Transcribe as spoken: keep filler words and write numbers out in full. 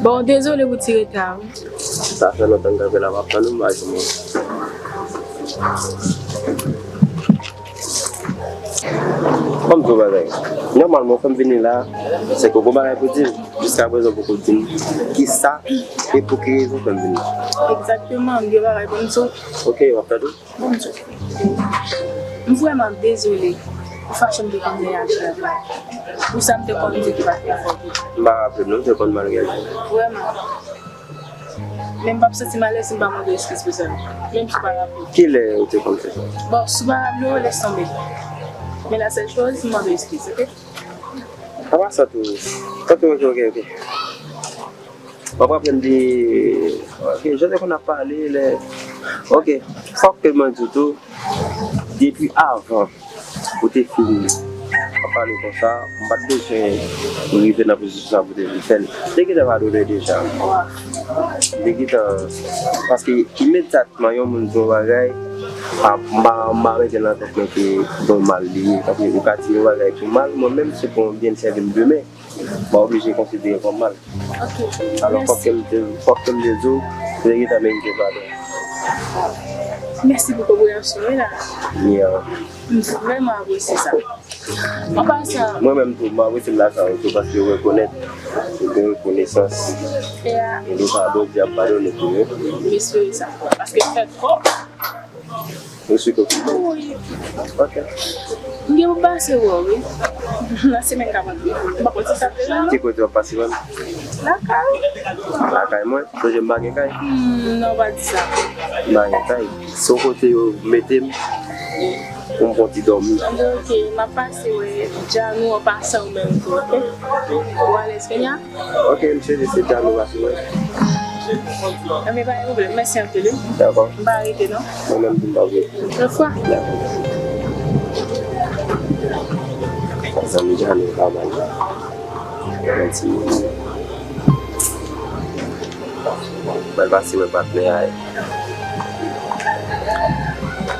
Bon, dezole pou ti reta a, wi. Sa fè lontan m kanpe la, m ap tann ou, m pa janm wè. Ban m di w bagay. Nòmalman, fè m vini la, se ke w gon bagay pou di m. Jiska prezan, w poko di m kisa e pou ki rezon fè m vini la. Egzakteman, m gen bagay pou m di w. Ok, w ap tande w. Bon, m vrèman dezole pou fason m te konn reyaji avè w. Pou sa m te konn di ki pa t fè fòt ou. M pa raple m non, m te konn mal reyaji. Vrèman. Men m p ap santi m alèz si m pa mande w eskiz pou sa. Menm si w pa raple w. Kilè ou te konn fè sa? Bon, si w pa raple w, lès tonbe. Men la sèl choz, m mande w eskiz, ok? Apa sa tou. Ok, ok, ok, ok. W ap raple m de, ok, jan te konn ap pale lè, ok, fòk ke mwen di w tou, depi avan ou te fin ap pale konsa, m pa t bezwen rive nan pozisyon sa pou te vin fè l. M te gentan padone deja. M te gentan, paske imedyatman yon moun di yon bagay, a, m pa, m pa mete nan tèt mwen ke yon mal li ye. Paske ou ka di yon bagay pou mal, mwen menm se pou yon byen l sèvi m demen. M pa oblije konsidere kòm mal. Ok. Alò, fòk ke m te, fòk ke m te di w, se gentan merite padon. Mèsi pou konpreyansyon w la. Yeah. M vrèman apresye sa. An pasan. Mwen menm tou, m apresye m la sa yo tou, paske yo rekonèt, yo gen rekonesans. Yeah. E nou pa Bondye ap padone tou, wi. M espere sa. Paske m fè twòp. Ou sou kote? Wi. Ok. M gen pou pase wè w, wi. Nan semèn k ap antre. M pa konn si sa vle la, non. Ki kote w ap pase wè m? Lakay ou. Lakay mwen? Sonje m pa gen kay. Hmm, non, pa di sa. M pa gen kay. Se yon kote yo mete m pou m pran ti dòmi. Ok, m ap pase wè Djanou an pasan ou menm tou, ok? Ou alèz kounye a? Ok, m cheri, se Djanou pase wè. Enben, pa gen pwoblèm, mèsi anpil, wi. Dakò. M pa rete, non. Mwen menm tou m pa rete. Lòt fwa. Dakò. Zanmi Djanou pa mal, non. Yon ti moun. Mwen pase wè patnè a.